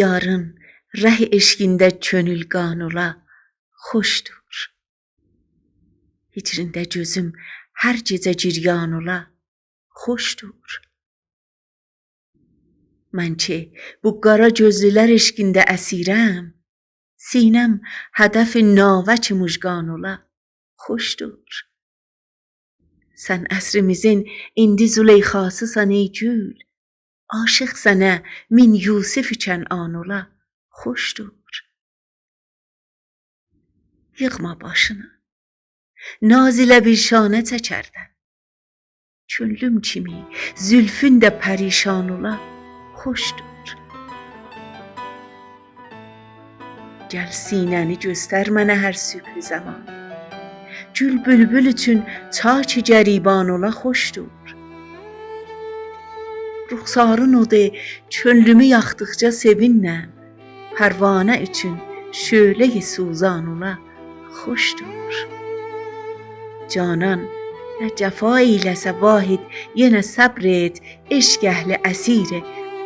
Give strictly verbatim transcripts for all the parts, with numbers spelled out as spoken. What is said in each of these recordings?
یارین ره عشقینده کؤنول قان اولا، خوشدور. هجرینده گؤزوم هر گئجه گریان اولا، خوشدور. من کی بو قارا گؤزلولر عشقینده اسیرم، سینه‌م هدف ناوک مژگان اولا، خوشدور. سن عصریمیزین ایندی زلیخاسی‌سان، ای گول، عاشق سنه مین یوسف کنعان اولا، خوشدور. ییغما باشینی، ناز ایله بیر شانه چکردن، کؤنلوم کیمی زولفون ده پریشان اولا، خوشدور. گل سینه‌نی گؤستر منه هر صبح زمان، گول بولبول اوچون چاک گریبان اولا، خوشدور. رخسارین اودو کؤنلومو یاخدیقجا سئویننم، پروانه اوچون شعله‌ی سوزان اولا، خوشدور. جانان نه جفا ائیله‌سه، واحد، یئنه صبر ائت، عشق اهلی اسیر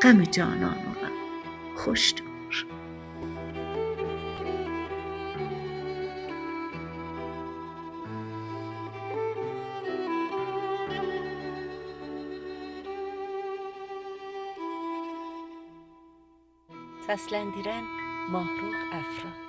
غم جانان اولا، خوشدور. سسلندیرن: ماهرخ افرا.